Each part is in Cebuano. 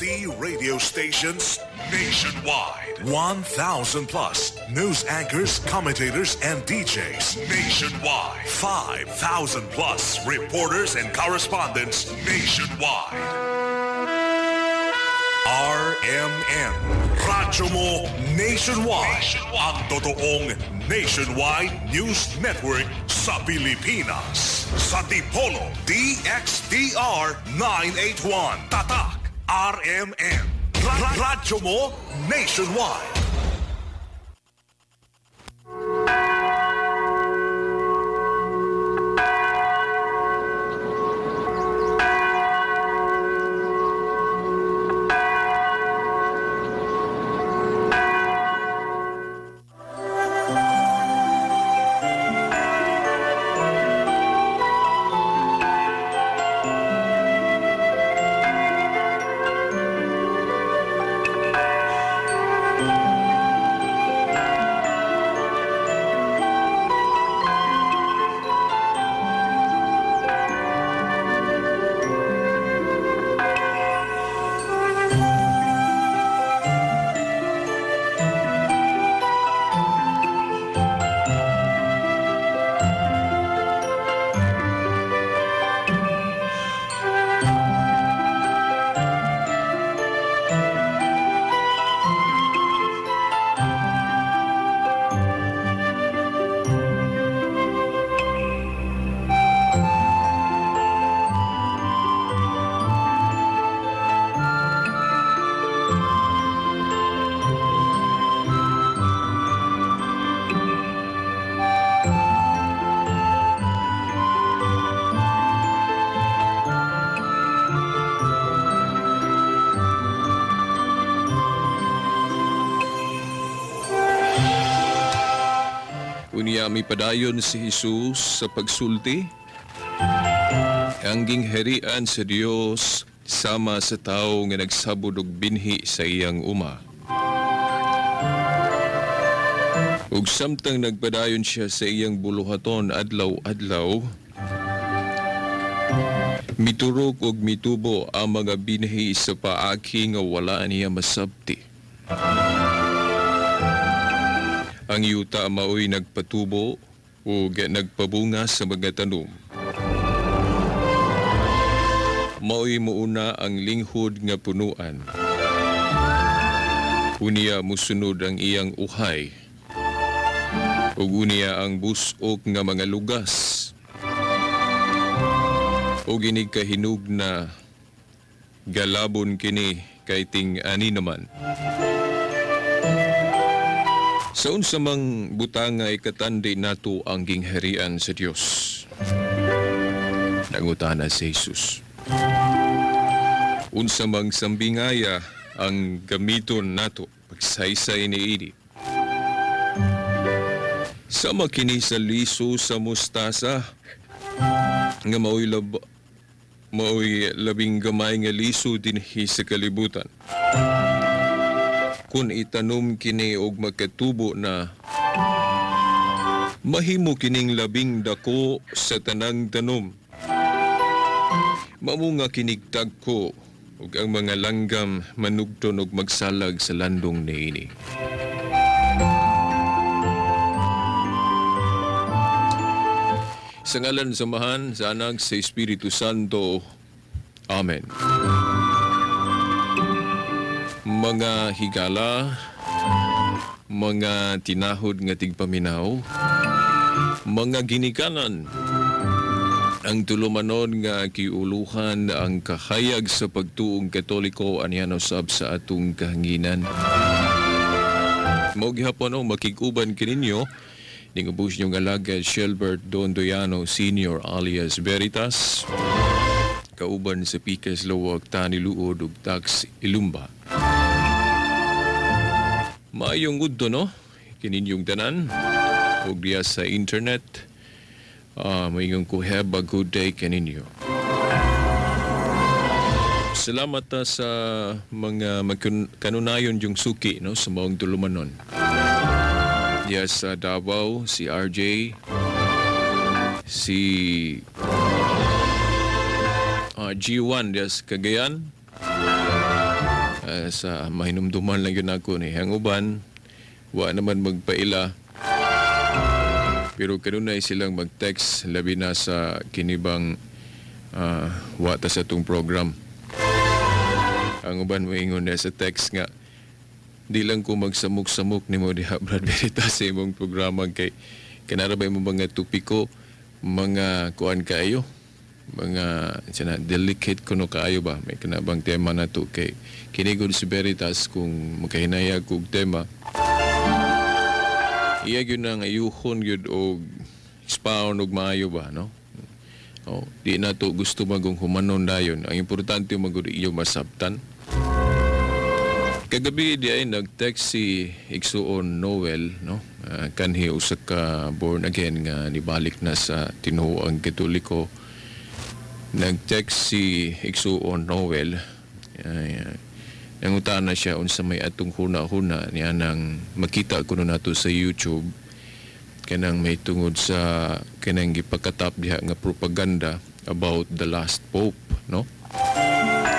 60 radio stations nationwide. 1,000 plus news anchors, commentators, and DJs nationwide. 5,000 plus reporters and correspondents nationwide. RMN. Radyo mo nationwide. Ang totoong nationwide news network sa Pilipinas. Sa Dipolo, DXDR 981. Tatak, RMN. Radyo mo nationwide. Unya mipadayon si Jesus sa pagsulti. Ang gingharian sa Dios sama sa tawo nga nagsabod og binhi sa iyang uma. Ug samtang nagpadayon siya sa iyang buluhaton adlaw-adlaw, miturok og mitubo ang mga binhi sa paaki nga wala niya masabti. Ang yuta maoy nagpatubo ug nagpabunga sa mga tanom. Maoy muuna ang linghod nga punuan. Unya musunod ang iyang uhay. Ug unya ang busok nga mga lugas. Ug inig kahinug na galabon kini kay ting-ani naman. Sa unsa mang butanga ikatandi nato ang gingharian sa Dios? Nangutana si Jesus. Unsa mang sambingaya ang gamiton nato pagsaysay niini? Sama kini sa liso sa mustasa nga maoy labing gamay nga liso dinhi sa kalibutan. Kung itanom kini og makatubo na, mahimo kining labing dako sa tanang tanom. Mamunga kinig tagko ug ang mga langgam manugton og magsalag sa landong niini. Sa ngalan sa Amahan, sa Anak, sa Espiritu Santo. Amen. Mga higala, mga tinahod nga tigpaminaw, mga ginikanan, ang tulumanon nga kiuluhan ang kahayag sa pagtuong Katoliko anihan usab sa atong kahanginan. Mao gihapon o makig-uban kininyo ning ubos niyong alagad Shelbert Dondoyano Sr. alias Veritas, kauban sa Pikas Lawag Tani Luod ug Tax Ilumba. Maayong udto no kininyong tanan ug diya sa internet. Moingon ko have a good day kaninyo. Salamat ta sa mga kanunayon yung suki no sa maong tulumanon. Diya sa Davao si RJ, si G1 diya sa Cagayan, Sa mahinumduman lang yun ako ni. Ang uban, wa naman magpaila. Pero kanunay silang mag-text labi na sa kinibang wa ta sa atong program. Ang uban moingon na sa text nga di lang ko magsamok-samok nimo diha, Brad Veritas, sa imong programa kay kanara ba imong mga topiko, mga kuan kaayo, mga sana delicate kuno kaayo ba, may kanabang tema na to kay kini gud si Veritas kung makahinayag og tema iya gyud nang ayuhon gyud og expound og maayo ba, no? Oh, di na to gusto magong humanon dayon. Ang importante magud iyo masabtan. Kagabi di ay nag-text si Igsuon Noel, no? Kanhi usa ka born again nga nibalik na sa tinuoang Katoliko. Nag-text si Igsuon Noel. Nangutana siya unsa may atong huna-huna niya nang makita kuno nato sa YouTube kanang may tungod sa kanang gipakatap diha nga propaganda about the last pope, no?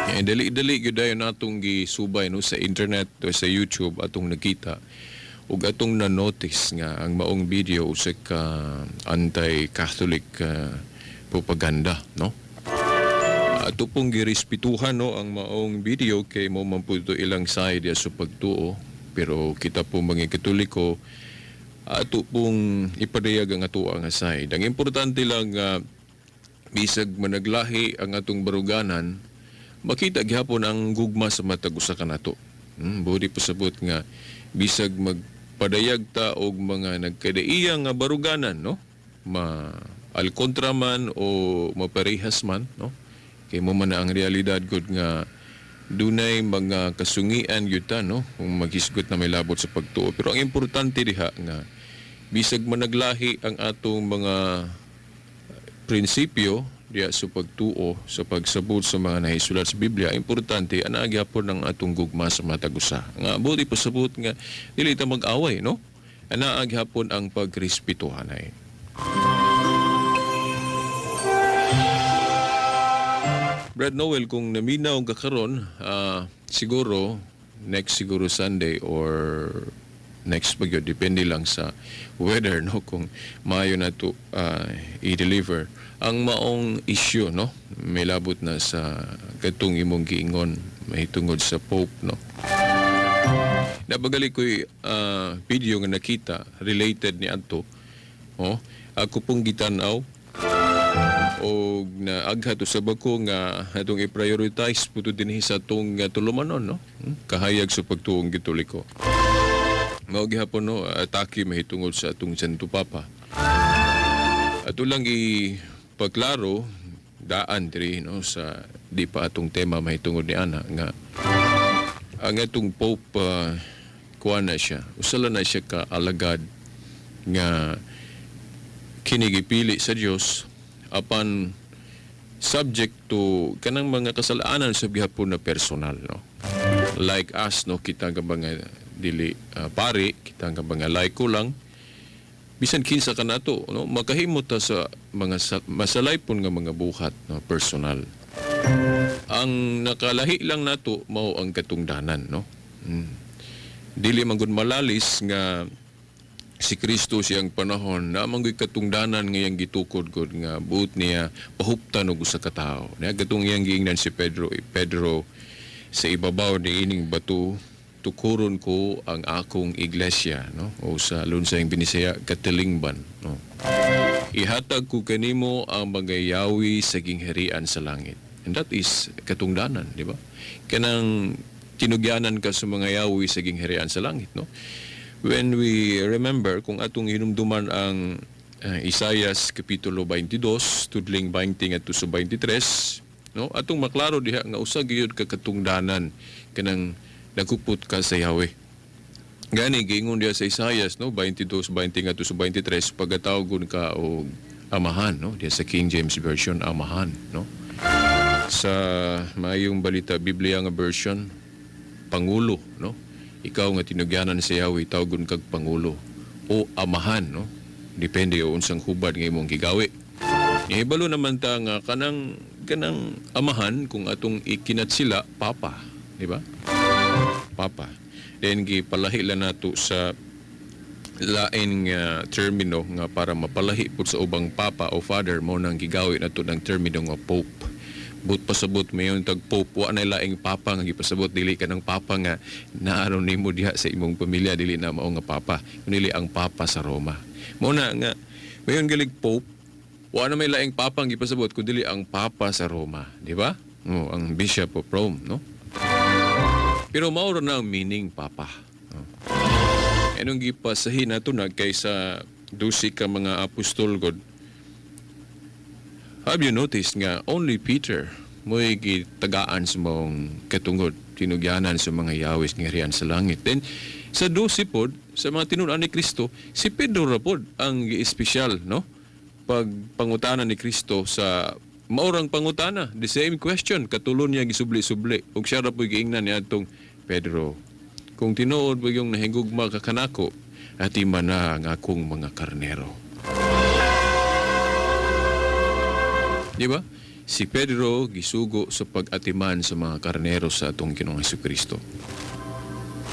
Eh, dali-dali gyud dayon atong gisubay, no, sa internet o sa YouTube atong nakita ug atong na-notice nga ang maong video usa ka anti-Catholic propaganda, no? Ato pong girespetuhan, no, ang maong video kay mo man pud to ilang side sa pagtuo, pero kita po mga Katoliko ato pong ipadayag ang ato nga side. Ang importante lang bisag managlahi ang atong baruganan, makita gihapon ang gugma sa matag usa kanato. Budi pasabot nga bisag magpadayag ta og mga nagkadaiya nga baruganan, no? Ma alkontra man o maparehas man, no? Kay mo man na ang realidad gud nga dunay mga kasungian gyud ta, no, kung maghisgot na may labot sa pagtuo. Pero ang importante diha nga bisag managlahi ang atong mga prinsipyo diha sa pagtuo, sa pagsabot sa mga nahisulat sa Biblia, importante ana gyapon ang atong gugma sa matag usa. Nga buti pasabot nga dili ta mag-away, no? Ana gyapon ang pagrespetuhanay. Brad Noel, kung naminaw ka karon, siguro next siguro Sunday or next bagyo, depende lang sa weather, no, kung maayo na to i-deliver ang maong issue, no, may labot na sa katong imong giingon mahitungod sa Pope, no. Nabagali ko'y video nga nakita related ni adto, oh, ako pong gitan-aw og naaghat usab ako nga atong i-prioritize puto dinhi sa atong tulumanon, no, kahayag sa pagtuong Katoliko. Mao gihapon, no, atake mahitungod sa atong Santo Papa. Ato lang ipagklaro daan diri, no, sa di pa atong tema mahitungod ni ana nga ang atong Pope kuan na siya, usala na siya ka alagad nga kini gipili sa Dios apan subject to kanang mga kasalanan sa gihapon na personal, no. Like us, no, kita nga mga dili pari, kita nga mga laiko lang, bisan kinsa ka nato, no, makahimo ta sa mga masalaypon nga mga buhat, no, personal. Ang nakalahi lang nato mao ang katungdanan, no. Dili man gud malalis nga si Kristo siyang panahon na manggoy katungdanan ngayang gitukod gud nga buot niya pahuptan og usa ka tawo. Niya katong iyang giingnan si Pedro, Pedro, sa ibabaw ni ining bato tukuron ko ang akong iglesia, no, o sa lunsayng Binisaya katilingban, no. Ihatag ko kanimo ang mga yawi sa gingharian sa langit. And that is katungdanan, di ba? Kanang tinugyanan ka sa mga yawi sa gingharian sa langit, no? When we remember, kung atong hinumduman ang Isayas Kapitulo 22, tudling 20 ngadto sa 23, no? Atong maklaro diha nga usa gyud ka katungdanan kanang nagupot ka sa Yahweh. Gani giingon diha sa Isayas, no, 22:20 ngadto sa 23, pagatawagon ka og amahan, no, diha sa King James Version, amahan, no. Sa Maayong Balita Biblia nga version, pangulo, no. Ikaw nga tinugyanan sa Yahweh, tawgon kag pangulo o amahan, no. Depende o unsang hubad nga imong gigawi. Nihibalo naman ta nga kanang amahan kung atong ikinat sila papa, di ba? papa. Then gipalahi lang nato sa lain nga termino nga para mapalahi pud sa ubang papa o father, mao nang gigawi nato ng termino nga pope. But pasabot mayon tag pope, wa na laing papa nga gipasabot, dili ka ng papa nga naaron nimo diha sa imong pamilya, dili na mao nga papa, kundi ang papa sa Roma. Mao na nga mayon galig pope, wa na may laing papa nga gipasabot kundi ang papa sa Roma, di ba? Oh, ang Bishop of Rome, no? Pero mao ra na ang meaning papa. Oh. Anong gipasahin nato na kay sa 12 ka mga apostol god. Have you noticed nga only Peter mo'y gitagaan sa maong katungod, tinugyanan sa mga yawis ng harian sa langit? Then, sa 12 pod, sa mga tinunan ni Kristo, si Pedro ra pod ang gi-espesyal, no? Pag pangutana ni Kristo sa maurang pangutana, the same question, katulon niya gisubli-subli. Ug siya ra po'y giingnan niya atong Pedro, kung tinuod ba yung nahigugma ka kanako, atima na ang akong mga karnero. Di ba? Si Pedro gisugo sa pag-atiman sa mga karnero sa atong Ginoong Hesukristo.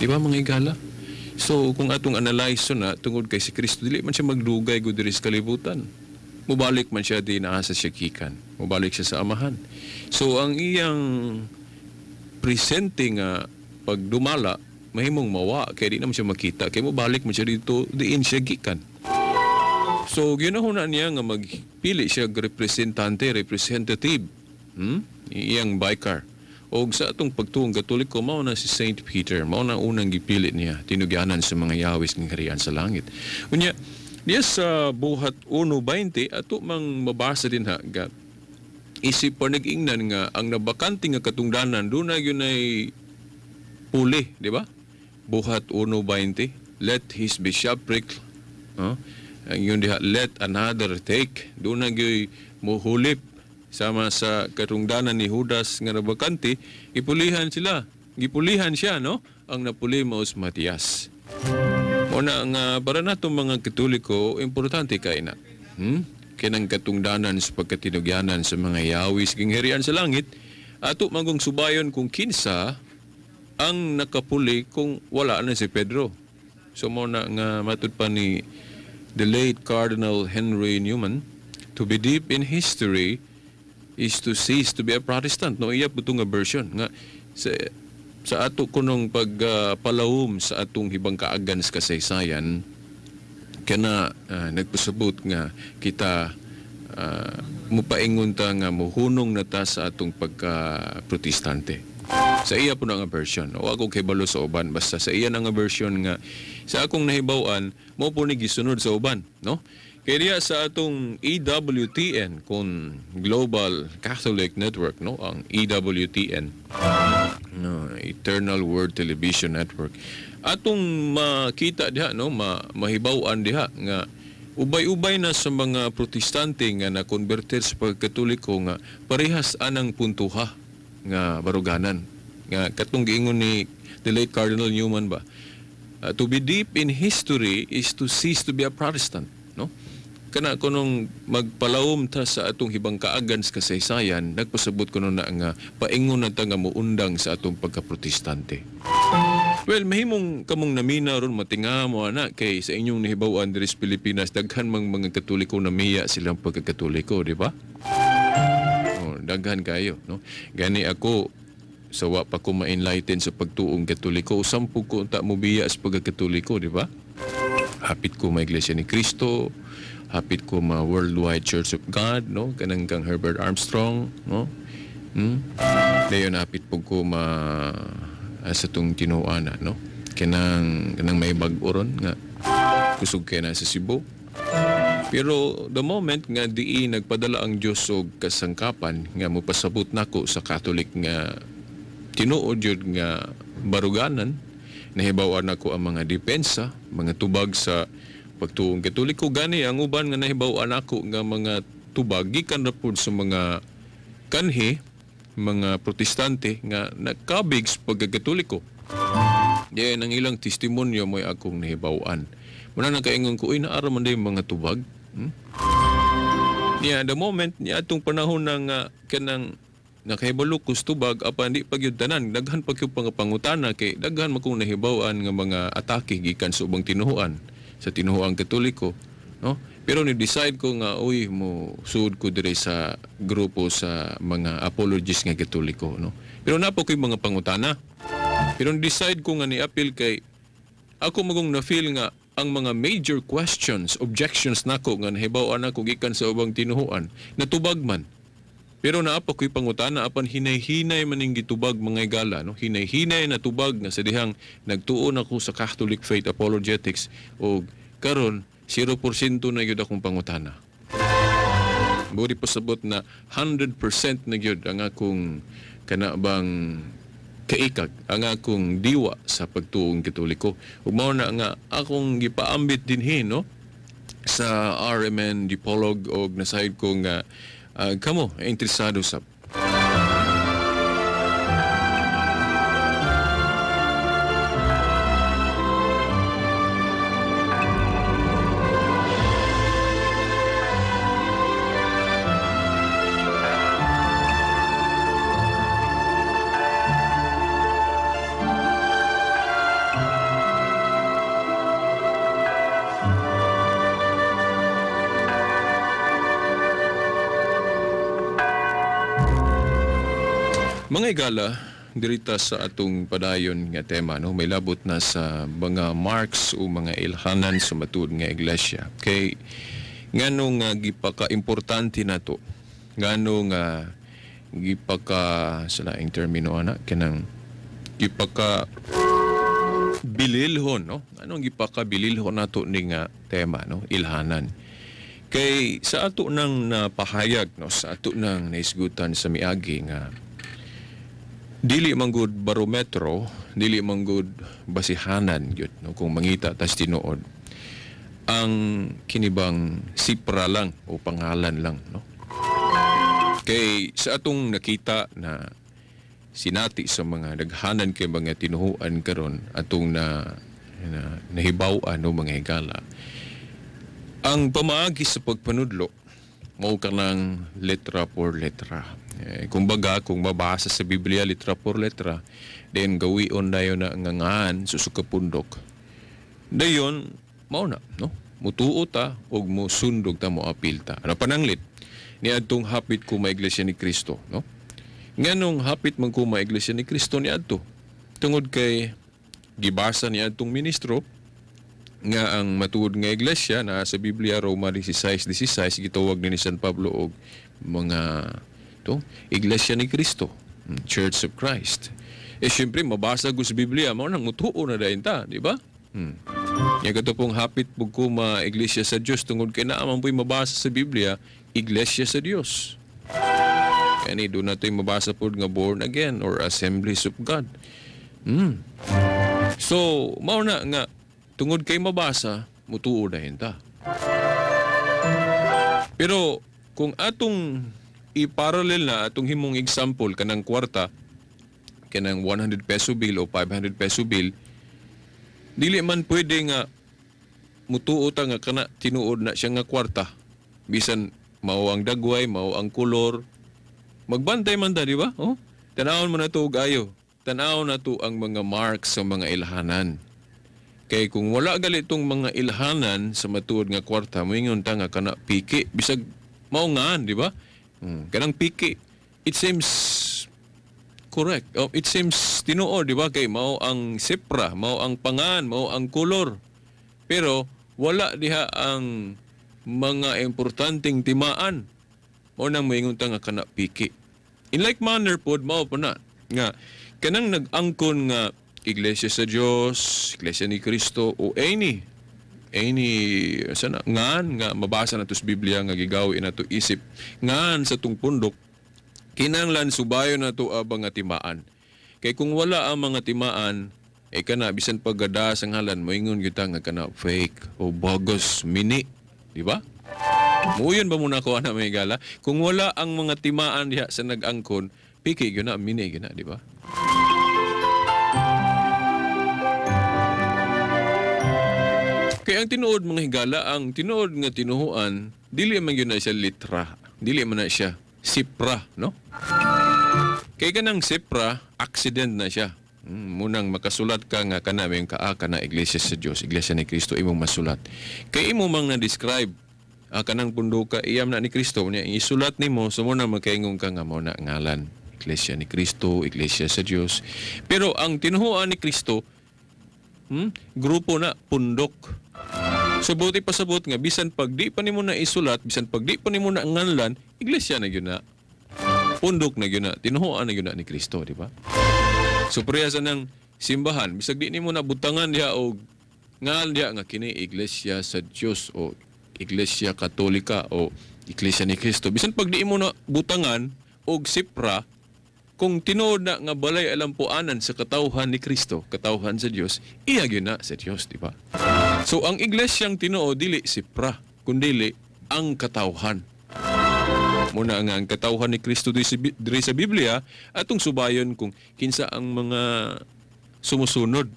Di ba, mga igala? So, kung atong analyze na, tungod kay si Kristo, dili man siya magdugay gud diri sa kalibutan. Mubalik man siya di naa sa siyakikan. Mubalik siya sa amahan. So, ang iyang presente nga pagdumala, mahimong mawa, kaya di naman siya makita. Kaya mubalik man siya dito, diin siya gikan. So, ginahuna niya nga magpili siya representante, representative, Iyang biker. O sa atong pagtuong Katoliko, mao na si Saint Peter, mao na unang gipili niya, tinugyanan sa mga yawis ng harian sa langit. Unya, niya sa Buhat 1:20, ato mang mabasa din ha, ga, isip pa nag-ingnan nga, ang nabakante nga katungdanan, doon na yun ay puli, di ba? Buhat 1:20, let his bishopric, ang yun diha, let another take. Doon na gyud muhulip sama sa katungdanan ni Judas nga nabakante, ipulihan sila. Gipulihan siya, no? Ang napuli maos Matias. Muna nga para nato mga Katoliko, importante kay na. Kinang katungdanan sa pagkatinugyanan sa mga yawis gingharian sa langit, ato mangong subayon kung kinsa ang nakapuli kung wala na si Pedro. So mo na nga matud pa ni the late Cardinal Henry Newman, to be deep in history is to cease to be a Protestant. No, iya po nga version nga sa ato kunong pagpalawom sa atong hibang kaagan sa kasaysayan, kana nagpasabot nga kita mupaingon ta nga muhunong na ta sa atong pagka-protestante. Sa iya po na nga version. O ako kay balo sa uban, basta sa iya na nga version nga sa akong nahibaw-an, mo po ni gisunod sa uban, no? Kaya diya sa atong EWTN, kung Global Catholic Network, no? Ang EWTN, no, Eternal Word Television Network. Atong makita diha, no, mahibaw-an diha nga ubay-ubay na sa mga protestante nga na-converter sa pagkatoliko nga parehas anang puntuha nga baruganan. Nga katong giingon ni the late Cardinal Newman ba, to be deep in history is to cease to be a Protestant, no? Kana kunong magpalawom ta sa atong hibang kaagan sa kasaysayan, nagpasabot kuno na nga paingon na ta nga muundang sa atong pagkaprotestante. Well, mahimong kamong namina ron matinga mo ana kay sa inyong nahibaw-an diri sa Pilipinas daghan mang mga Katoliko namiya silang pagkakatoliko, di ba? Oh, daghan kayo, no? Gani ako sa wa pa ko ma-enlighten sa pagtuong Katoliko, sampu ko unta mobiya sa pagkakatoliko, di ba? Hapit ko ma Iglesia ni Cristo, hapit ko ma Worldwide Church of God, no? Kanang kang Herbert Armstrong, no? Dayon hapit po ko ma sa tong tinuana, no? Kanang may bag-o ron nga kusog kay na sa Cebu. Pero the moment nga dii nagpadala ang Dios og kasangkapan nga mopasabot nako sa Catholic nga tinuod jud nga baruganan, nahibaw-an nako ang mga depensa, mga tubag sa pagtuong Katoliko. Gani ang uban nga nahibaw-an nako nga mga tubag gikan ra pud sa mga kanhi, mga protestante nga nakabig sa pagkakatoliko. Diyan ang ilang testimonyo mo'y akong nahibaw-an. Muna nakaingon ko, uy, naara man din mga tubag. Niya, the moment, niya atong panahon na nga kanang Nakahibalo ko sa tubag apan di pa gyud tanan, daghan pa gyud pangutana kay daghan man kong nahibaw-an nga mga atake gikan sa ubang tinuhuan, sa tinuhuang Katoliko, no? Pero ni-decide ko nga uy mo sud ko diri sa grupo sa mga apologists nga Katoliko, no? Pero napo ko'y mga pangutana. Pero ni-decide ko nga ni-appeal kay ako magong na-feel nga ang mga major questions, objections nako nga nahibaw-an nako gikan sa ubang tinuhuan, natubag man. Pero naa pa ko'y pangutana apan hinay-hinay man ning gitubag mga higala, no? Hinay-hinay natubag nga sa dihang nagtuon ako sa Catholic Faith Apologetics og karon 0% na gyud akong pangutana. Buri pasabot na 100% na gyud ang akong kana bang kaikag, ang akong diwa sa pagtuong Katoliko. Ug mao na nga akong gipaambit dinhi, no, sa RMN Dipolog og nasayod ko nga kamo interesado sa mga igala, dirita sa atong padayon nga tema, no, may labot na sa mga marks o mga ilhanan sa matud nga iglesia. Kay ngano nga gipaka-importante nato, ngano nga gipaka sa laing termino ana kanang gipaka bililhon, no? Anong gipaka bililhon nato ni nga tema, no, ilhanan. Kay sa ato nang napahayag, no, sa ato nang naisgutan sa miagi nga dili man gud barometro, dili man gud basihanan gyud, no, kung mangita tas tinuod ang kinibang sipra lang o pangalan lang, no. Kay sa atong nakita na sinati sa mga daghanan kay mga tinuhuan karon atong na nahibaw-an, no, mga higala, ang pamaagi sa pagpanudlo mao kanang letra por letra. Kumbaga, kung mabasa sa Biblia letra por letra, then gawion dayon na ang ngangan susukapundok. Dayon mao na, no? Mutuo ta og musundog ta, moapil ta. Ano pananglit niadtong hapit ko ma Iglesia ni Kristo, no? Nganong hapit man ko ma Iglesia ni Kristo niadto? Tungod kay gibasa niadtong ministro nga ang matuod nga iglesia na sa Biblia Roma 16:16 gitawag ni San Pablo og mga to Iglesia ni Kristo, Church of Christ. Eh syempre mabasa ko sa Biblia mao nang mutuo na dayon ta, di ba? Nya kato pong hapit pug ko ma Iglesia sa Dios tungod kay naa man po'y mabasa sa Biblia Iglesia sa Dios. Kani do natoy mabasa pod nga born again or Assemblies of God. So mao na nga tungod kay mabasa, mutuo dayon ta. Pero kung atong i-parallel na atong himong example kanang kwarta, kanang 100 peso bill o 500 peso bill, dili man pwede nga mutuo ta nga kana tinuod na siya nga kwarta. Bisan mao ang dagway, mao ang kolor, magbantay man ta, di ba? Oh? Tan-awon mo na to og ayo. Tan-awon na to ang mga marks sa mga ilhanan. Kay kung wala gali itong mga ilhanan sa matuod nga kwarta, moingon ta nga kana piki, bisag mao ngaan, di ba? Kanang piki, it seems correct. Oh, it seems tinuod, di ba? Kay mao ang sipra, mao ang pangan, mao ang kolor. Pero wala diha ang mga importanteng timaan. Mao nang moingon ta nga kana piki. In like manner pod mao po na nga kanang nag-angkon nga Iglesia sa Dios, Iglesia ni Kristo o any sana ngan nga mabasa nato sa Biblia nga gigawi nato isip ngan sa tung pundok, kinahanglan subayon nato abang nga timaan. Kay kung wala ang mga timaan, eh kana bisan paggada sa ngalan moingon gyud ta nga kana fake o bogus mini, di ba? Muyon ba muna ko ana may gala? Kung wala ang mga timaan diha sa nag-angkon, piki gyud na, mini gyud na, di ba? Kaya ang tinuod mga higala, ang tinuod nga tinuhuan, dili man gyud na siya litra, dili man na siya sipra, no? Kay kanang sipra, accident na siya. Munang makasulat ka nga kana may kaa kana Iglesia sa Dios, Iglesia ni Kristo imong masulat. Kay imo mang na-describe kanang punduka iyam na ni Kristo, unya isulat nimo so mo na makaingon ka nga mao na ngalan Iglesia ni Kristo, Iglesia sa Dios. Pero ang tinuhuan ni Kristo, grupo na pundok. So buti pasabot nga bisan pag di pa nimo na isulat, bisan pag di pa nimo na nganlan, Iglesia na gyud na. Pundok na gyud na, tinuhuan na gyud na ni Kristo, di ba? So pareha sa nang simbahan, bisag di nimo na butangan diha og ngal diha nga kini Iglesia sa Dios o Iglesia Katolika o Iglesia ni Kristo. Bisan pag di mo na butangan og sipra, kung tinuod na nga balay alampuanan sa katawhan ni Kristo, katawhan sa Dios, iya gyud na sa Dios, di ba? So ang iglesyang tinuod dili sipra, kundili ang katawhan. Muna nga ang katawhan ni Kristo diri sa Biblia atong subayon kung kinsa ang mga sumusunod.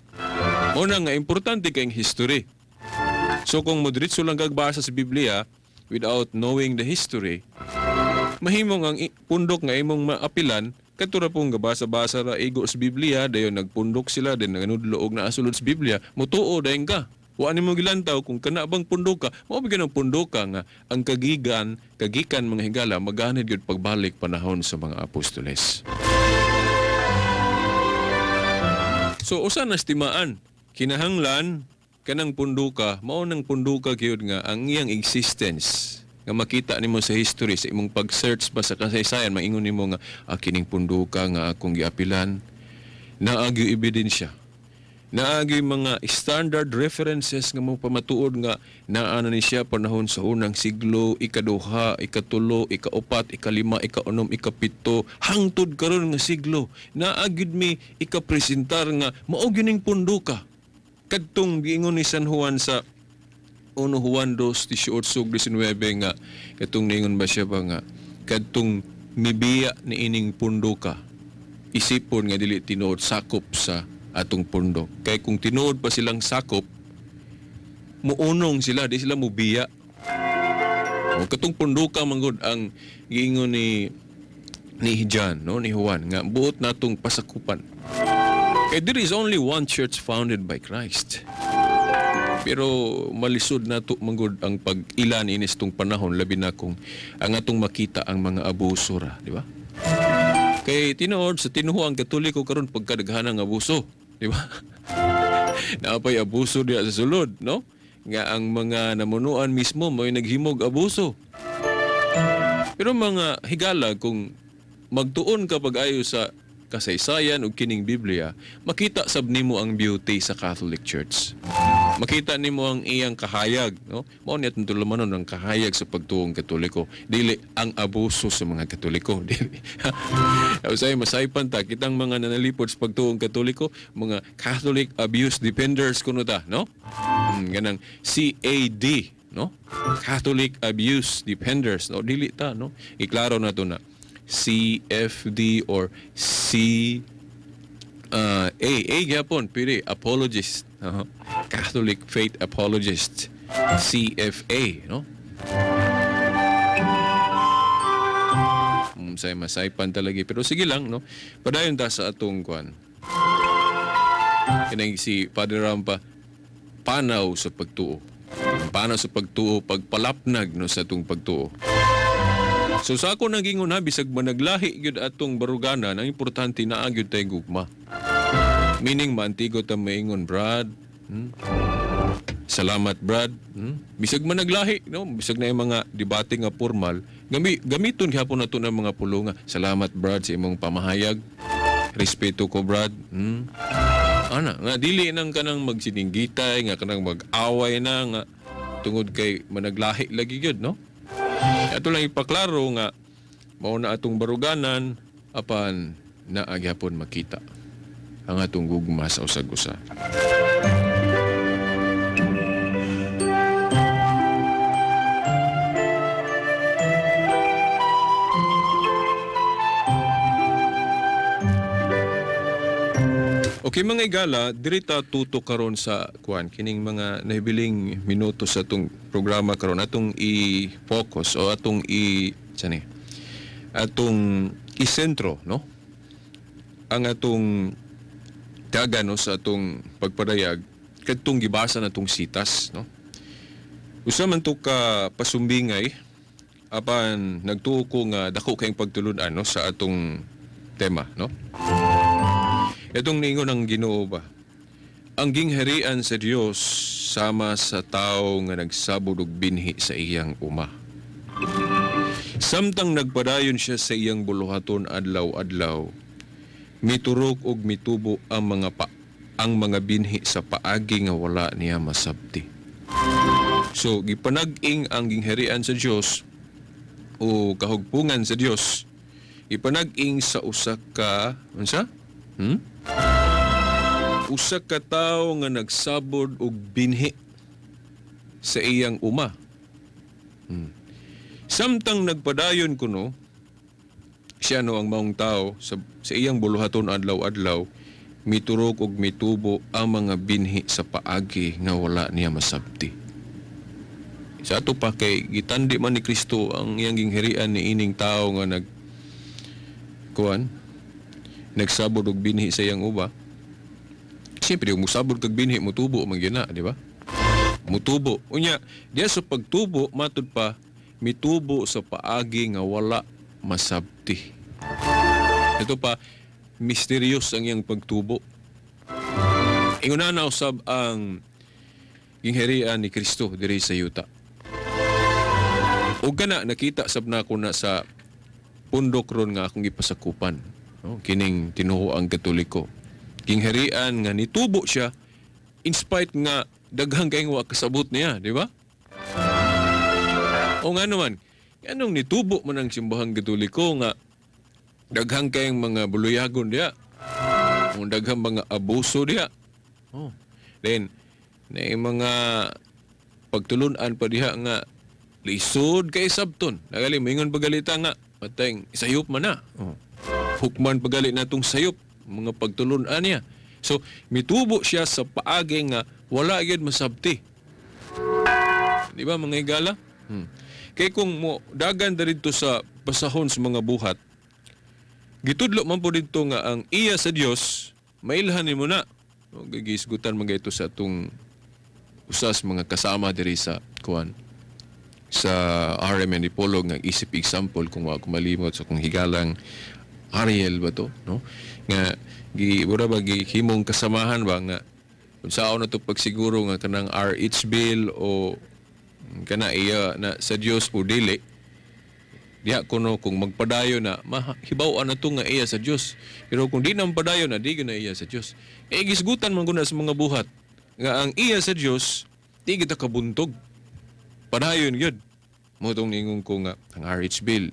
Muna nga importante kay history. So kung modritso lang kagbasa sa Biblia without knowing the history, mahimong ang pundok nga imong maapilan katura pong gabasa-basa ra igo sa Biblia, dayon nagpundok sila, dayon nanudlo og naasulod sa Biblia, mutuo dayon ka. Wa nimo gilantaw kung kana bang pundok ka, mao ba ganang pundok ka nga ang kagikan mga higala maganid gyud pagbalik panahon sa mga apostoles. So usa na estimaan, kinahanglan kanang punduka, mao nang punduka gyud nga ang iyang existence nga makita nimo sa history sa imong pag-search ba sa kasaysayan, maingon nimo nga kining punduka nga akong giapilan naa gyud ebidensya. Naagi mga standard references nga mo pamatuod nga naa na ni siya panahon sa unang siglo, ikaduha, ikatulo, ikaupat, ikalima, ikaunom, ikapito, hangtod karon nga siglo. Naa gyud mi ikapresentar nga mao gyud ning punduka. Kadtong giingon ni San Juan sa 1 Juan 2:18-19 nga katong niingon ba siya ba nga kadtong mibiya ni ining punduka isipon nga dili tinuod sakop sa atong pundok. Kay kung tinuod pa silang sakop, muunong sila, di sila mubiya. O katong punduka manggod ang giingon ni John, no, ni Juan nga buot natong pasakupan. Kay there is only one church founded by Christ. Pero malisod nato manggod ang pag-ilan inis tong panahon, labi na kung ang atong makita ang mga abuso ra, di ba? Kay tinuod sa tinuhuang Katoliko karon pagkadaghan ang abuso, di ba? Naapay abuso diha sa sulod, no? Nga ang mga namunuan mismo mo'y naghimog abuso. Pero mga higala, kung magtuon ka pag-ayo sa kasaysayan ug kining Biblia, makita sab nimo ang beauty sa Catholic Church. Makita nimo ang iyang kahayag, no? Mao ni atong tulumanon ang kahayag sa pagtuong Katoliko, dili ang abuso sa mga Katoliko. Dili. Usay masaypan ta kitang mga nanalipod sa pagtuong Katoliko, mga Catholic Abuse Defenders kuno ta, no? Ganang CAD, no? Catholic Abuse Defenders, no? Dili ta, no? Iklaro na to na CFD or C A gyapon pili apologist, Catholic Faith Apologist, CFA, no? Say masaypan talaga, pero sige lang, no? Padayon ta sa atong kuan. Kinang si Padre Rampa, panaw sa pagtuo. Panaw sa pagtuo, pagpalapnag, no, sa atong pagtuo. So sa ako nagingon ha, bisag managlahi gyud atong baruganan, ang importante naa gyud tay gugma. Meaning maantigo ta maingon, Brad. Salamat, Brad. Bisag managlahi, no? Bisag na yung mga debate nga formal, gamiton gyapon nato ng mga pulunga. Salamat, Brad, sa imong pamahayag. Respeto ko, Brad. Ana, nga dili nang kanang magsininggitay, nga kanang mag-away na nga tungod kay managlahi lagi gyud, no? Ato lang ipaklaro nga mao na atong baruganan apan naa gyapon makita ang atong gugma sa usag-usa. Okay mga igala, diri ta tutok karon sa kuan kining mga nahibiling minuto sa atong programa karon atong i-focus o atong i sani atong isentro, no? Ang atong taga, no, sa atong pagpadayag kadtong gibasa natong sitas, no? Usa man to ka pasumbingay, apan nagtuo ko nga dako kayong pagtulun-an, no, sa atong tema, no? Itong niingon ang Ginoo ba? Ang gingharian sa Dios sama sa tawo nga nagsabod og binhi sa iyang uma. Samtang nagpadayon siya sa iyang buluhaton adlaw-adlaw, miturok og mitubo ang mga binhi sa paagi nga wala niya masabti. So gipanag-ing ang gingharian sa Dios o kahugpungan sa Dios, ipanag-ing sa usa ka unsa? Usa ka tawo nga nagsabod og binhi sa iyang uma. Samtang nagpadayon kuno siya, no, ang maong tao sa iyang buluhaton adlaw-adlaw, miturok og mitubo ang mga binhi sa paagi nga wala niya masabti. Sa ato pa kay gitandi man ni Kristo ang iyang gingharian ni ining tao nga kuan nagsabod og binhi sa iyang uba. Siyempre, kung musabod kag binhi, mutubo man gyud na, di ba? Mutubo. Unya, diya sa pagtubo, matud pa, mitubo sa paagi nga wala masabti. Ito pa, mysterious ang iyang pagtubo. Ingon na usab ang gingharian ni Kristo diri sa yuta. Ug kana nakita sab nako na sa pundok ron nga akong gipasakupan. No? Kining tinuoang Katoliko. Gingharian nga nitubo siya in spite nga daghang kayong wa kasabot niya, di ba? O nga naman, anong nitubo man ang simbahang Katoliko nga daghang kayong mga buluyagon diya? O daghang mga abuso diya? Oh. Then, na mga pagtulunan pa diha nga lisod kay sabton. Nagali, moingon pagalita nga, pateng sayop man na. Oh. Hukman pagali natong sayop, mga pagtulunan niya. So, mitubo siya sa paagi nga wala gyud masabti. Di ba, mga higala? Kay kung mo dagan dito sa basahon sa mga buhat, gitudlo man po dito nga ang iya sa Dios mailhan nimo na. O, gigisgutan man ito sa atong usas mga kasama diri sa kuan sa RMN Dipolog nga isip example, kung wa ko malimot sa kung higalang Ariel ba to, no, nga gi mura ba gihimong kasamahan ba nga kung saan na to pagsiguro nga kanang RH bill o kana iya na sa Dios o dili diha kuno. Kung magpadayon na, mahibaw na to nga iya sa Dios, pero kung di na magpadayon na, di na iya sa Dios. Eh gisgutan man guna sa mga buhat nga ang iya sa Dios di kita kabuntog, padayon gyud mo. Tong ningon ko nga ang RH bill,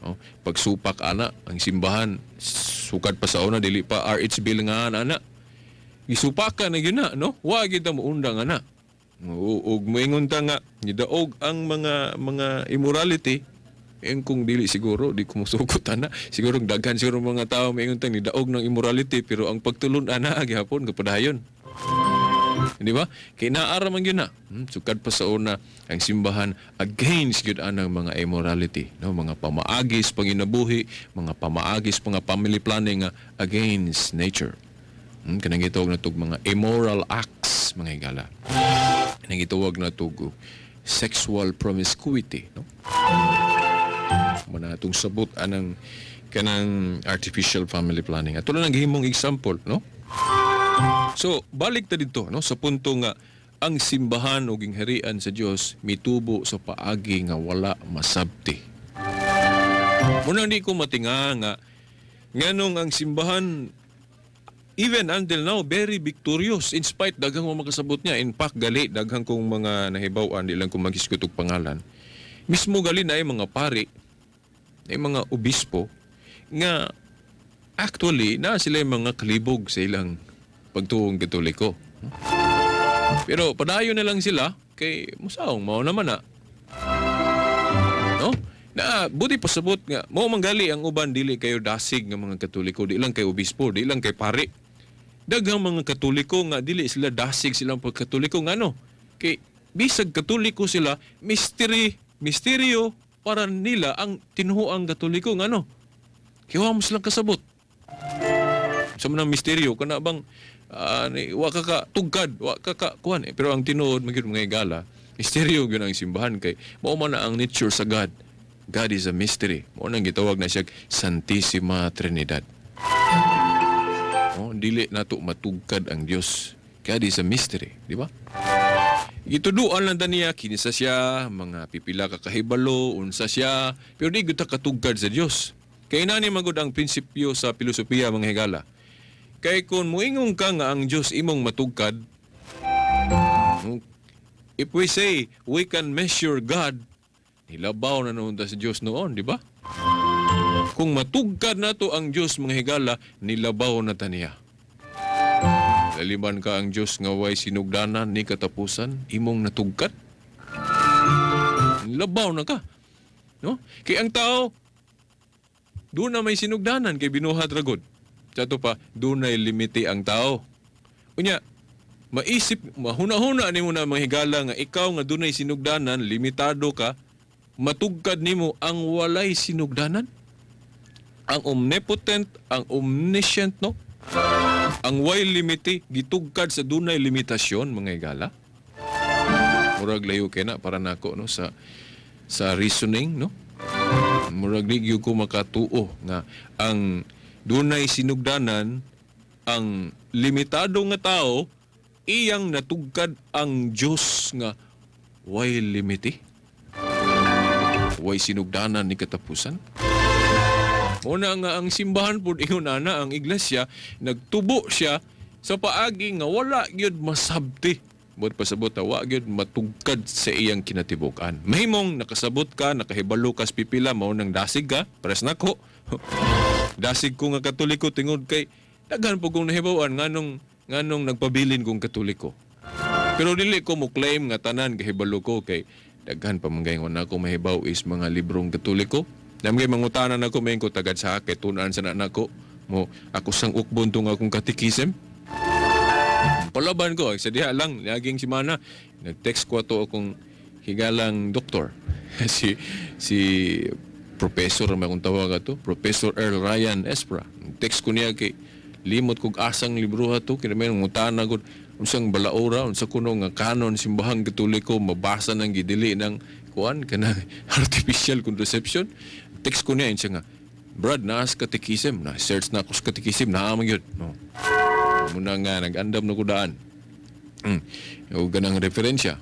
oh, pagsupak ana ang simbahan, sukad pa sa una dili pa RH bill nga ana, gisupakan na gyud na, no? Wa gyud ta moundang ana ug moingon ta nga gidaog ang mga immorality. Eh, kung dili siguro, di ko mosugot ana. Siguro daghan siguro mga tao moingon ta nidaog ng immorality, pero ang pagtulon ana gihapon kapadayon. Di ba? Kay naara man gyud na. Sukad pa sa una ang simbahan against gyud anang mga immorality, no? Mga pamaagis panginabuhi, mga pamaagis mga family planning nga against nature. Kanang gitawag na tog mga immoral acts, mga higala. Kanang gitawag na tog sexual promiscuity, no? Mana atong sabot anang kanang artificial family planning. Ato lang ang gihimong example, no? So, balik ta dito, no, sa punto nga ang simbahan o gingharian sa Dios mitubo sa paagi nga wala masabti. Muna di ko matinga nga nganong ang simbahan even until now very victorious in spite daghang mga makasabot niya. In fact, gali daghang kong mga nahibaw-an, di lang ko maghisgot og pangalan. Mismo gali na ay mga pari, ay mga obispo nga actually na sila yung mga kalibog sa ilang pagtuong Katoliko. Pero padayon na lang sila kay musaong mao naman na. No? Na buti pasabot nga mo manggali ang uban dili kayo dasig nga mga Katoliko, di lang kay obispo, di lang kay pari. Daghang mga Katoliko nga dili sila dasig silang pagkatoliko, ngano? Kay bisag Katoliko sila, mystery, misteryo para nila ang tinuoang Katoliko, ngano? Kay wa mo silang kasabot. Sa man ang misteryo kana bang wa ka ka tugkad, wa ka ka kuan eh. Pero ang tinuod man gyud mga higala, misteryo gyud ang simbahan kay mao man na ang nature sa God. God is a mystery. Mao nang gitawag na siya Santissima Trinidad. Oh, dili nato matugkad ang Dios. God is a mystery, di ba? Gituduan lang ta niya kinsa siya, mga pipila ka kahibalo, unsa siya, pero di gyud ta katugkad sa Dios. Kay nani magud ang prinsipyo sa filosofiya mga higala. Kay kung moingon ka nga ang Dios imong matugkad, if we say we can measure God, nilabaw na noon ta sa Dios noon, di ba? Kung matugkad nato ang Dios mga higala, nilabaw na ta niya. Laliman ka ang Dios nga way sinugdanan ni katapusan, imong natugkad. Nilabaw na ka. No? Kay ang tao, doon na may sinugdanan kay binuhat ragod. Sa ato pa, doon na limite ang tao. Unya, maisip, mahuna-huna nimo na mga higala nga ikaw nga doon ay sinugdanan, limitado ka, matugkad nimo ang walay sinugdanan. Ang omnipotent, ang omniscient, no? Ang way limite, gitugkad sa dunay limitasyon, mga higala. Murag layo kay na para nako, no, sa reasoning, no? Murag di gyud ko makatuo nga ang dunay sinugdanan, ang limitado nga tao, iyang natugkad ang Dios nga way limite, way sinugdanan ni katapusan. Una nga ang simbahan pud ingon ana ang iglesia nagtubo siya sa paagi nga wala gyud masabti. Buot pasabot wa gyud matugkad sa iyang kinatibuk-an. Mahimong nakasabot ka, nakahibalo ka sa pipila, mao nang dasig ka, pares nako. Dasig ko nga Katoliko tingod kay daghan pud kong nahibaw-an nganong nagpabilin kong Katoliko. Pero dili ko mo claim nga tanan kahibalo ko kay daghan pa man gayong wala ko mahibaw is mga librong Katoliko. Namgay mangutanan ako may ko tagad sa kay tun-an sa nako mo ako sang ukbon tong akong katikisem. Palaban ko sa diha lang laging simana nag-text ko ato akong higalang doktor si professor may akong tawag ato, Professor Earl Ryan Espra. Text ko niya kay limot kog asang libro ato kay may mangutana gud unsang balaora unsa kuno nga kanon simbahang Katoliko mabasa nang gidili ng kuan kana artificial contraception. Text ko niya siya nga, Brad, naas katikisem, na search na ako sa katikisem, naa man gyud. No. Muna nga nag-andam na ko daan. O ganang referensya.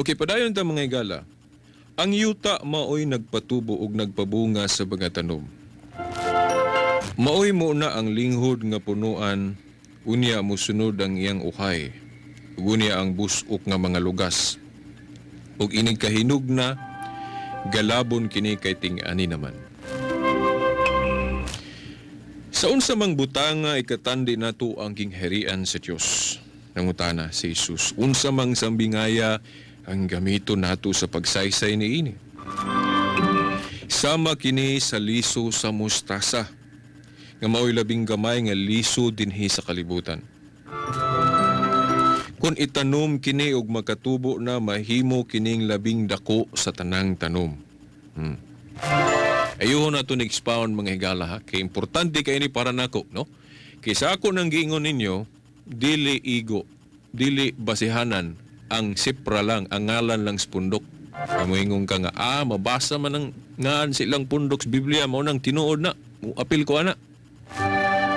Okay, padayon ta mga higala. Ang yuta maoy nagpatubo ug nagpabunga sa mga tanom. Maoy muna ang linghod nga punuan, unya musunod ang iyang uhay, ug unya ang busok nga mga lugas. Ug inig kahinog na, galabon kini kay ting-ani naman. Sa unsa mang butanga ikatandi nato ang gingharian sa Dios. Nangutana si Jesus, unsa mang sambingaya ang gamito nato sa pagsaysay niini. Sama kini sa liso sa mustasa, nga mao'y labing gamay nga liso dinhi sa kalibutan. Kung itanom kini og makatubo na, mahimo kining labing dako sa tanang tanom. Ayuho na ito ni-expound mga higala ha, kay importante kay ni para nako, no? Kay sa ako nang giingon ninyo, dili igo, dili basihanan, ang sipra lang, ang ngalan lang sa pundok. Kamuingon ka nga, mabasa man ang ngaan silang pundok sa Biblia, mao nang tinuod na, apil ko ana.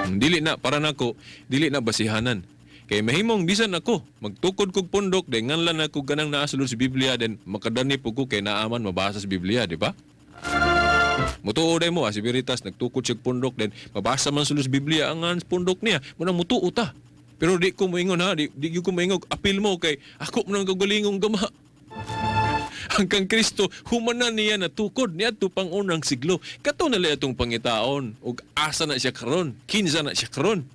Dili na, para nako, dili na basihanan. Kay mahimong bisan ako, magtukod kog pundok, dahil nganlan ako ganang naasulod sa Biblia, then makadanip ko kay naaman mabasa sa Biblia, di ba? Mutuo day mo, si Veritas, nagtukod siya pundok, then mabasa man sulod sa Biblia, ang ngan pundok niya, munang mutuo ta. Pero di ko moingon ha, di ko moingog, apil mo kay ako mo nang kagalingong gama. Ang kang Kristo humanan niya natukod niadto pang unang siglo. Kato na atong pangitaon ug asa na siya karon, kinsa na siya karon.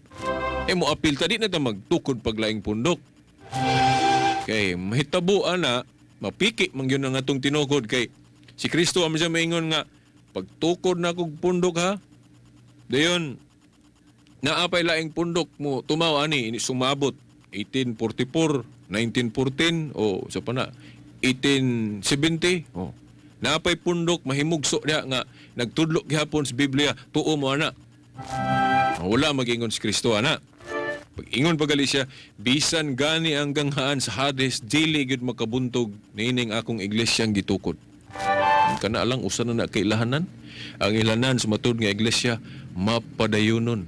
E mo apil ta, di na ta magtukod paglaing pundok. Kay mahitabo ana, mapiki man gyud ang atong tinukod kay si Kristo amo siya maingon nga pagtukod na kog pundok ha. Dayon naapay laing pundok mo tumaw ani sumabot 1844, 1914 o sa pa na 1870. Oh. Naapay pundok mahimugso diha nga nagtudlo gihapon sa Biblia, tuo mo ana. Wala magingon si Kristo ana. Pag ingon pagali siya, bisan gani ang ganghaan sa Hades, dili gyud makabuntog niining akong iglesyang gitukod. Kana lang usa na na kailahanan. Ang ilanan sa matud nga iglesia mapadayunon.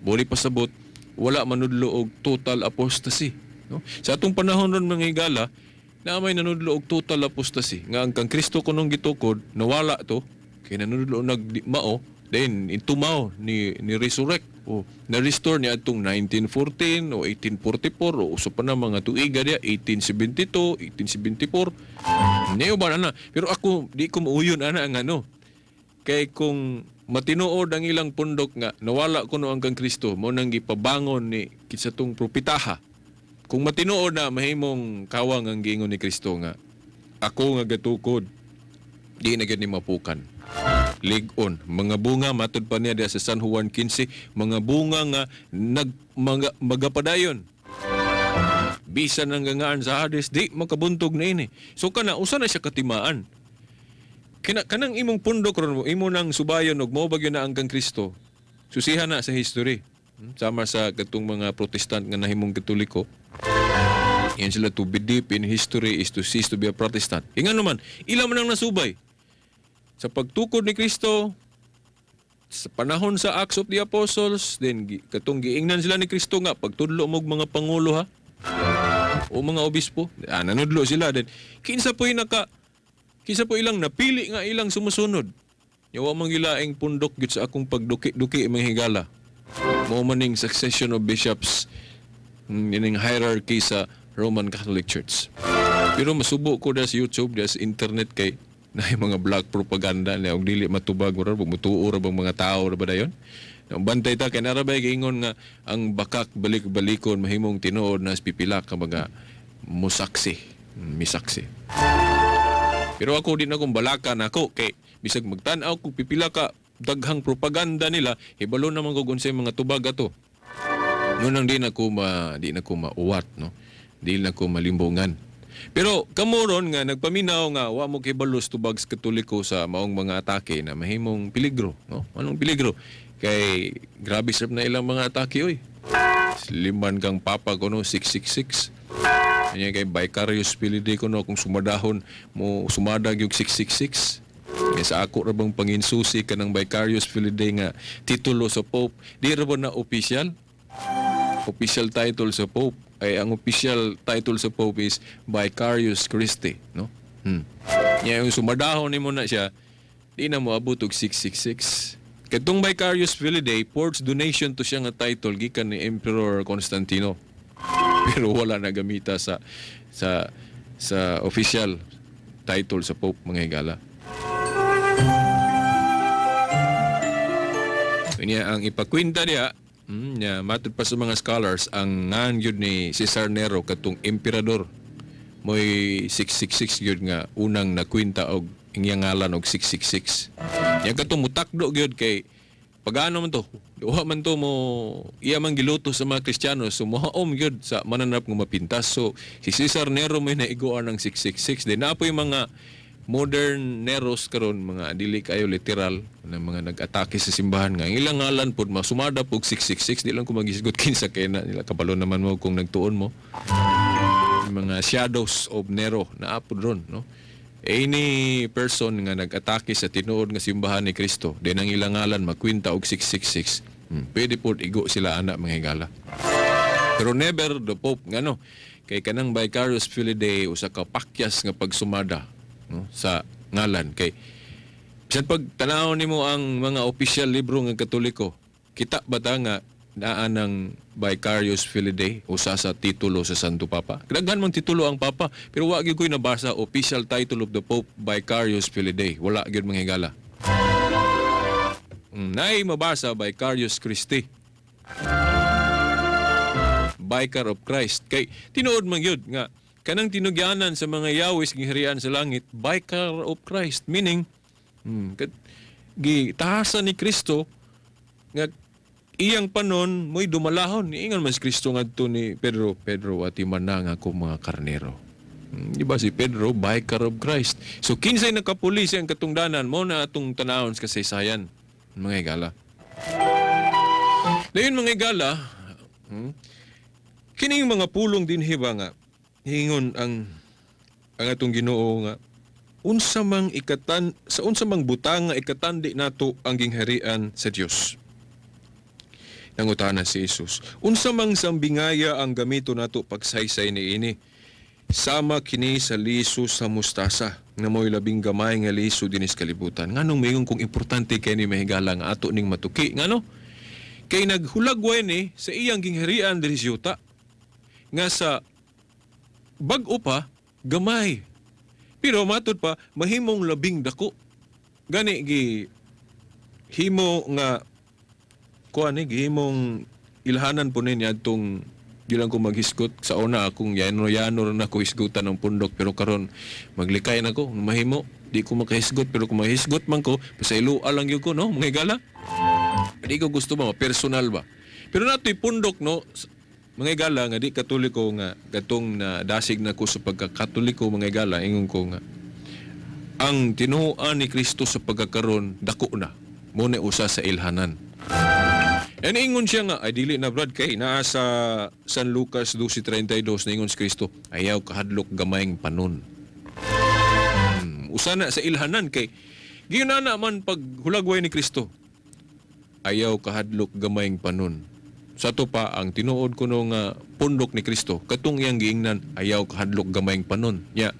Buli pasabot, wala manudlo og total apostasy. No? Sa atong panahon ron, mga higala, na may nanudlo og total apostasy nga ang kang Kristo kunong gitukod nawala to kay nanudlo nag mao, then intumaw ni resurrect o na restore ni atong 1914 o 1844 o uso pa na mga tuiga diya 1872, 1874 niyo ba ana. Pero ako di ko muuyon ana ang ano kay kung matinuod ang ilang pundok nga nawala kuno ang kang Kristo mo nang gipabangon ni kinsa tong propitaha. Kung matinuod na, mahimong kawang ang giingon ni Kristo nga ako nga gatukod di na gyud ni mapukan. Lig-on mga bunga, matud pa niya diha sa San Juan 15, mga bunga nga nag mga, magapadayon bisan ang gangaan sa Hades di makabuntog na ini. So kana usa na siya katimaan. Kina kanang imong pundok ron mo imo nang subayon og mo bagyo na ang kang Kristo. Susihan na sa history. Sama sa katong mga Protestant nga nahimong Katoliko. Yan sila, to be deep in history is to cease to be a Protestant. Ingan naman, ila man ang nasubay. Sa pagtukod ni Kristo, sa panahon sa Acts of the Apostles, then katong giingnan sila ni Kristo nga, pagtudlo mo og mga pangulo ha, o mga obispo, nanudlo sila. Then, kinsa po ilang napili nga ilang sumusunod. Yawa man gilaing pundok gyud sa akong pagduki-duki, mga higala. Mao maning succession of bishops, ining hierarchy sa Roman Catholic Church. Pero masubo ko da sa YouTube, da sa internet kay na mga black propaganda na og dili matubag ora mutuo ra bang mga tao ra ba dayon. Ang bantay ta kay narabay giingon nga ang bakak balik-balikon mahimong tinuod na pipila ka mga musaksi, misaksi. Pero ako di na kong balaka nako kay bisag magtan-aw kog pipila ka daghang propaganda nila, hibalo naman ko unsay mga tubag ato. Noon ang di na ko mauwat, no. Di na ko malimbungan. Pero kamo ron nga nagpaminaw nga wa mo kibalo sa tubag sa Katoliko sa maong mga atake na mahimong peligro, no? Anong peligro? Kay grabe sab na ilang mga atake oy. Liman kang papa kuno 666. Anya kay Vicarius Filii Dei kuno kung sumadahon mo sumadag yung 666. Kaya sa ako ra bang panginsusi kanang Vicarius Filii Dei nga titulo sa Pope, di ra ba na official? Official title sa Pope ay ang official title sa Pope is Vicarius Christi, no? Nya yung sumadahon nimo na siya, di na mo abot og 666. Katong Vicarius Filii Dei, forged donation to siya nga title gikan ni Emperor Constantino. Pero wala na gamita sa official title sa Pope, mga higala. Niya ang ipakwinta niya, niya matud pa sa mga scholars ang ngan gyud ni Cesar Nero katong emperador moy 666 gyud nga unang nakwinta og iyang ngalan og 666. Nya katong mutakdo gyud kay pagano man to, duha man to mo iya man giluto sa mga Kristiyano, so mohaom gyud sa mananap nga mapintas. So si Cesar Nero moy naiguan ang 666. Then naa poy mga modern Neros karon, mga dili kayo literal na mga nag-atake sa simbahan nga ang ilang ngalan pod masumada pog 666. Di lang ko magisgot kinsa kay na nila, kabalo naman mo kung nagtuon mo. Mga shadows of Nero naa pod ron, no? Any person nga nag-atake sa tinuod nga simbahan ni Kristo, din ang ilang ngalan magkwinta og 666, pwede pod igo sila ana, mga higala. Pero never the Pope ngano kay kanang Vicarius Filii Dei usa ka pakyas nga pagsumada, no, sa ngalan kay bisan pag tan-awon nimo ang mga opisyal libro nga Katoliko, kita ba ta nga naa ng Vicarius Filii, usa sa titulo sa Santo Papa. Daghan man titulo ang Papa, pero wa gyud ko'y nabasa official title of the Pope, Vicarius Filii. Wala gyud, mga higala. Naay mabasa Vicarius Christi. Vicar of Christ. Kay tinuod man gyud nga kanang tinugyanan sa mga yawis giharian sa langit, Vicar of Christ, meaning gitahasan ni Kristo nga iyang panon mo'y dumalahon. Niingon man si Kristo ngadto ni Pedro, "Pedro, atiman na nga akong mga karnero." Di ba si Pedro, Vicar of Christ? So kinsay nakapuli siyang katungdanan mo na atong tanawon sa kasaysayan, mga higala. Dayon, mga higala, kining mga pulong dinhi ba nga hingon ang atong Ginoo nga unsa mang ikatan sa unsa mang butang nga ikatandi nato ang gingharian sa Dios. Nangutana si Jesus, "Unsa mang sambingaya ang gamito nato pagsaysay niini? Sama kini sa liso sa mustasa nga mo'y labing gamay nga liso dinis kalibutan." Nganong moingon kung importante kay ni, mahigala, nga ato ning matuki? Ngano? Kay naghulagway ni sa iyang gingharian diri sa yuta nga sa bag-o pa gamay. Pero matud pa mahimong labing dako. Gani gi himo nga kuan ni, gihimong ilhanan po ni adtong di lang ko maghisgot sa una. Akong yano-yano na ko hisgutan ng pundok, pero karon maglikay na ko mahimo di ko makahisgot. Pero kung mahisgot man ko, pasayloa lang gyud ko, no, mga higala. Di ko gusto ba personal ba, pero natoy pundok, no, mga higala, nga di Katoliko, nga gatong na dasig na ko sa pagkakatoliko, mga higala. Ingon ko nga ang tinuoan ni Kristo sa pagkakaron dako na mo na usa sa ilhanan. And ingon siya nga, ay dili na, Brad, kay naa sa San Lucas 12:32, ningon si Kristo, "Ayaw kahadlok gamayng panon." Usa na sa ilhanan kay giyon na man pag hulagway ni Kristo. "Ayaw kahadlok gamayng panon." Sa to pa ang tinuod kuno nga pundok ni Kristo katong iyang giingnan, "Ayaw kahadlok gamayng panon." Nya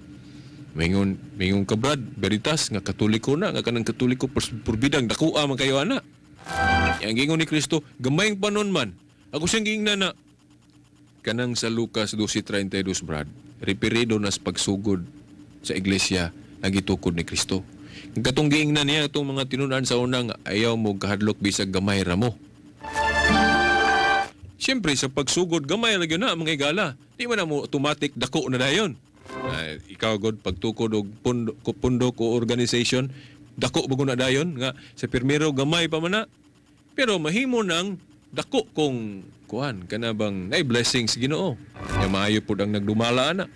mingon ka, "Brad, Veritas nga Katoliko na nga kanang Katoliko purbidang dakoa man kayo ana." Yang gingon ni Kristo, gamayng panon man. Ako siyang giingnan na kanang sa Lucas 12:32, Brad, referido na sa pagsugod sa iglesia nga gitukod ni Kristo. Katong giingnan niya itong mga tinunan sa unang, "Ayaw mo kahadlok bisag gamay ra mo." Siyempre, sa pagsugod, gamay ra gyud na, mga higala. Di man na mo automatic dako na dayon. Ay, ikaw god pagtukod og pundok o organization, dako ba na dayon nga sa pirmero gamay pa man na. Pero mahimo nang dako kung kuan kana bang nay blessings Ginoo. Nya maayo pud ang nagdumala ana.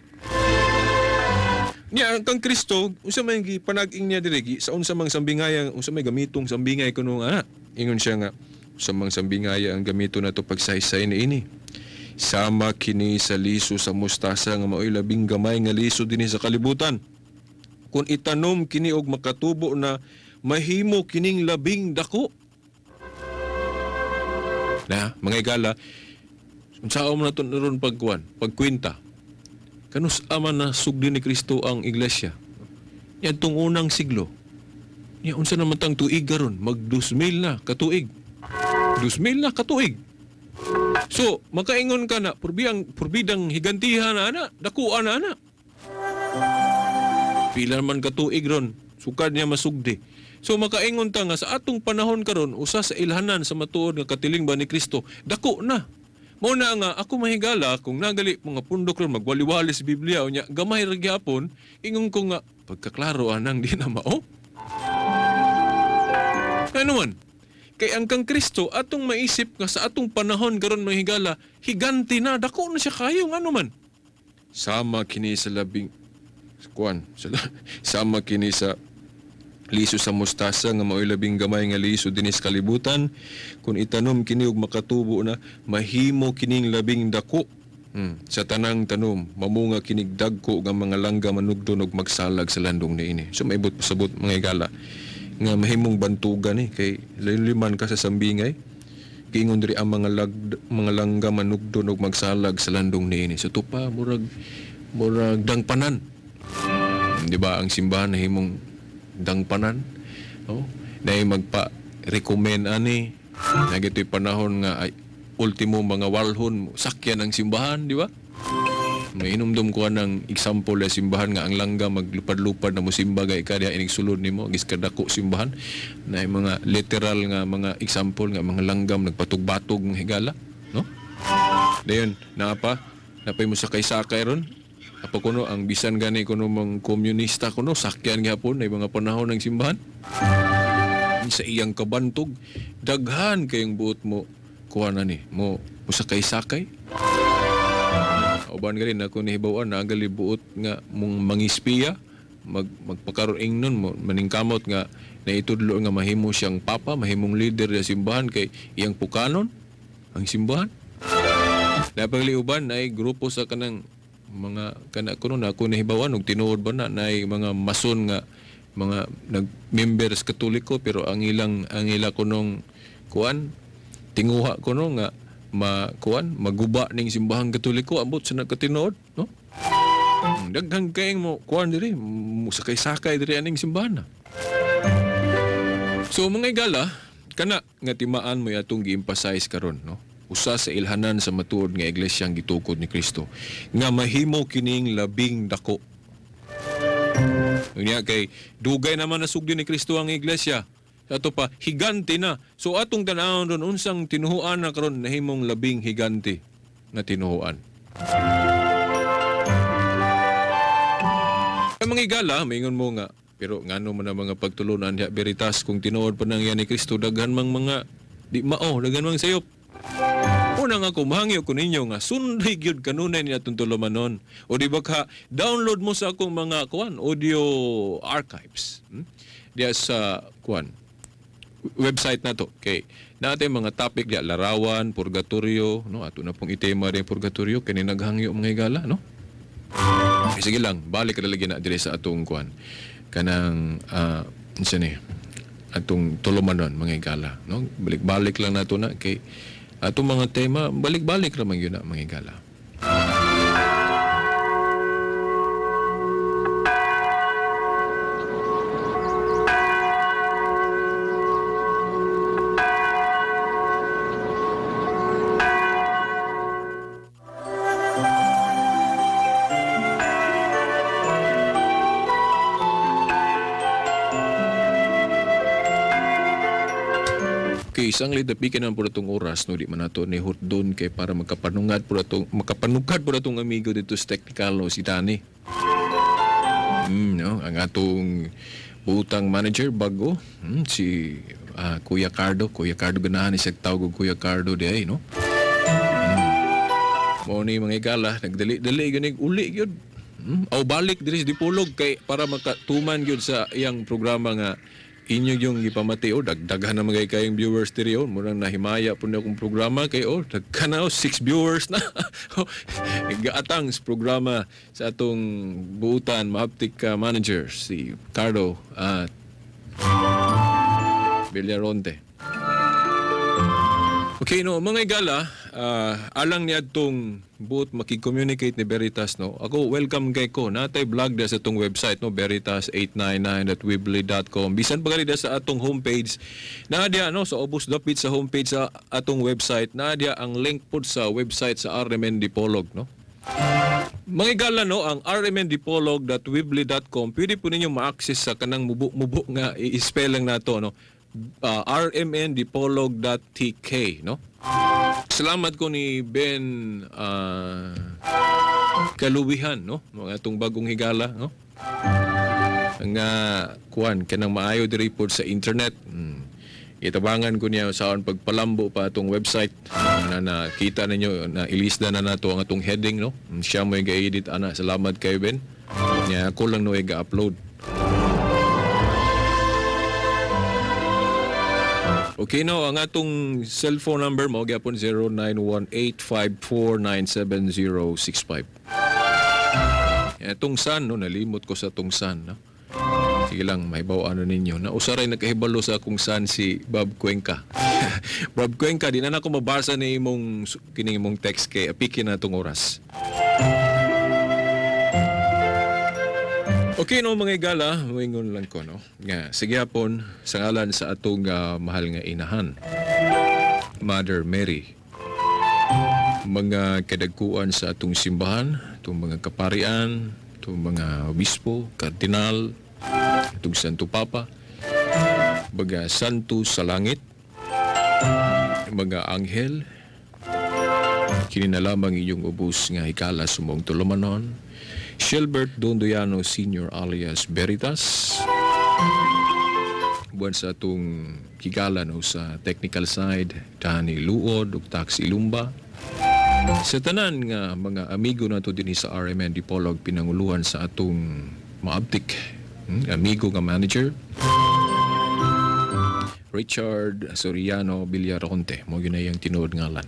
Nya ang kang Kristo, unsa man gipanag-ing niya diri sa unsa mang sambingaya, unsa may gamitong sambingay kuno ana. Ingon siya nga unsa mang sambingaya ang gamito nato pagsaysay niini? Sama kini sa liso sa mustasa nga maoy labing gamay nga liso dinhi sa kalibutan. Kung itanom kini og makatubo na, mahimo kining labing dako. Na, mga higala, unsaon man nato ron pagkuan, pagkwenta? Kanus ama na sugdi ni Kristo ang iglesia? Niadtong unang siglo. Nya unsa naman tang tuig karon? Mag 2000 na katuig. 2000 na katuig. So, makaingon ka na, purbidang higantihan na ana, dakuan na ana. Pila man katuig ron, sukad niya masugdi. So makaingon ta nga sa atong panahon karon, usa sa ilhanan sa matuod nga katilingban ni Kristo, dako na. Mao na nga ako, mahigala, kung nagali mga pundok ron magwali-wali sa Biblia unya gamay ra gyapon, ingon ko nga pagkaklaro anang di na mao. Ano man? Kay ang kang Kristo atong maisip nga sa atong panahon karon, mga higala, higanti na, dako na siya kayo, ngano man? Sama kini sa labing kuan, sama kini sa liso sa mustasa nga mao'y labing gamay nga liso dinhi sa kalibutan. Kung itanom kini ug makatubo na, mahimo kining labing dako sa tanang tanom. Mamunga kinig dagko nga mga langga manugdon og magsalag sa landong niini. So maibot pasabot, mga higala, nga mahimong bantugan ni kay liman ka sa sambingay. Giingon diri ang mga langga manugdon og magsalag sa landong niini. So tupa murag dangpanan. Di ba ang simbahan nahimong dangpanan? Oh, nay magpa-recommend ani. Nagito'y panahon nga ay, Ultimo mga walhon sakyan ang simbahan, di ba? Mainumdum ko ng example sa simbahan nga ang langga maglupad-lupad na mosimba gay ka diha inig sulod nimo giskadako simbahan na mga literal nga mga example nga mga langgam nagpatugbatog ng higala, no? Dayon naa pa napay mo sakay-sakay ron. Apa kuno ang bisan gani kuno mga komunista kuno sakyan gihapon ay mga panahon ng simbahan. Sa iyang kabantog daghan kayong buot mo kuha na ni mo sakay-sakay. Uban gani ako nihibaw-an na gali buot nga mong mangispiya magpakaroon ingnon mo maningkamot nga naitudlo nga mahimo siyang papa, mahimong leader sa simbahan kay iyang pukanon ang simbahan. Napagliuban ay grupo sa kanang mga kana kuno na ako nahibaw-an og tinuod ba na naay mga mason nga mga nag-members Katoliko pero ang ila kunong kuan tinguha kuno nga makuan maguba ning simbahang Katoliko ambot sa nagkatinuod, no? Daghang kayong mo kuan diri sakay-sakay diri aning simbahan na. So mga igala kana nga timaan mo atong gi-emphasize karon, no? Usa sa ilhanan sa matuod nga iglesyang gitukod ni Kristo nga mahimo kining labing dako. Unya kay dugay naman nasugdi ni Kristo ang iglesia. Ato pa higante na. So atong tan-awon ron unsang tinuhuan na karon nahimong labing higante na tinuhuan. Ang mga igala maingon mo nga pero ngano man ang mga pagtulunan diha Veritas kung tinuod pa nang yan ni Kristo daghan mang mga di mao, daghan mang sayop. Una nga ko mahangyo ko ninyo nga sunday gyud kanunay ni atong tulumanon. O di ba ka download mo sa akong mga kuan audio archives. Diha sa kuan website na to. Okay. Natin mga topic diya, larawan, purgatorio, no? Ato na pong itema rin purgatorio kini naghangyo mga higala, no? Okay, sige lang, balik ra lagi na dire sa atong kuan kanang unsa ni atong tulumanon mga higala, no? Balik-balik lang nato na kay atong mga tema balik-balik ra man gyud na mga higala. Isang lidapikin ang puro itong oras, no, di man nato ni Hurdon kay para makapanungad puro itong, makapanugad puro itong amigo dito sa technical, no, si Danny. No, ang atong butang manager bago, si Kuya Cardo. Kuya Cardo ganahan ni siya tawag og Kuya Cardo di ay, no? Mo ni mga igala, nagdali-dali ganig uli gyud. Aw balik diri sa Dipolog kay para makatuman gyud sa iyang programa nga inyo yung gipamati o dagdaghan na mga kayong viewers diri o murang nahimaya po na akong programa kay o daghan na o 6 viewers na. Gaatang sa programa sa atong buutan maaptik manager si Cardo at Villaronte. Okay, no, mga igala, alang ni adtong buot makicommunicate ni Veritas, no. Ako welcome kay ko. Natay blog da sa atong website, no, veritas899.weebly.com. Bisan pa gali da sa atong homepage. Naa diya, no, sa ubos dapit sa homepage sa atong website, naa diya ang link pod sa website sa RMN Dipolog, no. Mga igala, no, ang rmndipolog.weebly.com pwede po ninyo ma-access sa kanang mubo-mubo nga i-spell lang nato, no. rmndipolog.tk, no? Salamat ko ni Ben Kaluwihan, no? Mga atong bagong higala, no? Nga kuan kanang maayo diri pod sa internet. Itabangan ko niya sa pagpalambo pa atong website na nakita ninyo na ilisda na nato ang atong heading, no? Siya mo ga-edit ana. Salamat kayo Ben. Nya ako lang no ga-upload. Okay, no, ang atong cellphone number mo gyapon 0918549765. Atong san, no, nalimot ko sa atong san, no. Sige lang, may bawaan na ninyo. Na usaray nakahibalo sa akong san si Bob Cuenca. Bob Cuenca, di na nako mabasa ni imong kining imong text kay apikin na atong oras. Okay, no, mga igala, moingon lang ko, no. Nga, sige hapon, sa ngalan sa atong mahal nga inahan, Mother Mary. Mga kadagkuan sa atong simbahan, atong mga kaparian, atong mga obispo, kardinal, atong Santo Papa, mga santo sa langit, mga anghel, kini na lamang inyong ubos nga hikala sumong tulumanon, Shilbert Dondoyano Sr. alias Veritas, buwan sa atong higala no, sa technical side, Danny Luod ug Taxi Lumba. Sa tanan nga mga amigo nato dinhi sa RMN Dipolog, pinanguluhan sa atong maabtik amigo nga manager Richard Soriano Villaronte, mo gyud na iyang tinuod ngalan.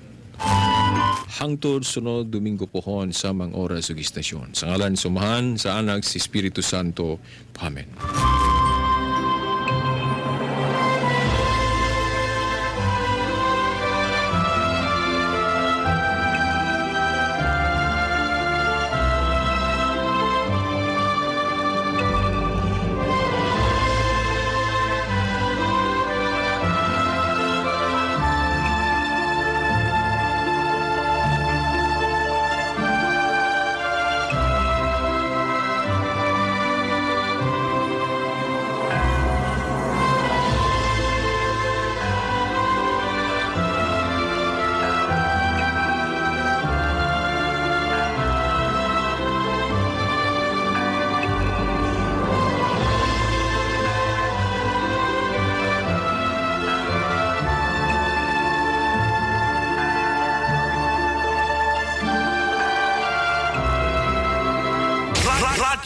Hangtod sunod Domingo pohon samang oras ug istasyon. Sa ngalan sa Amahan, sa Anak, sa Espiritu Santo. Amen.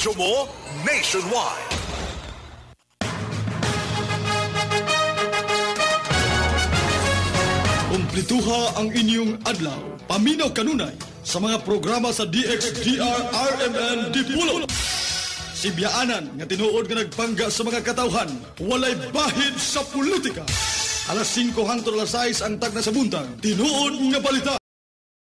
Radyo mo nationwide. Kumplituha ang inyong adlaw. Paminaw kanunay sa mga programa sa DXDR RMN Dipolog. Sibyaanan nga tinuod nga nagpangga sa mga katawhan, walay bahid sa politika. Alas 5 hangtod alas 6 ang tagna sa buntag. Tinuod nga balita.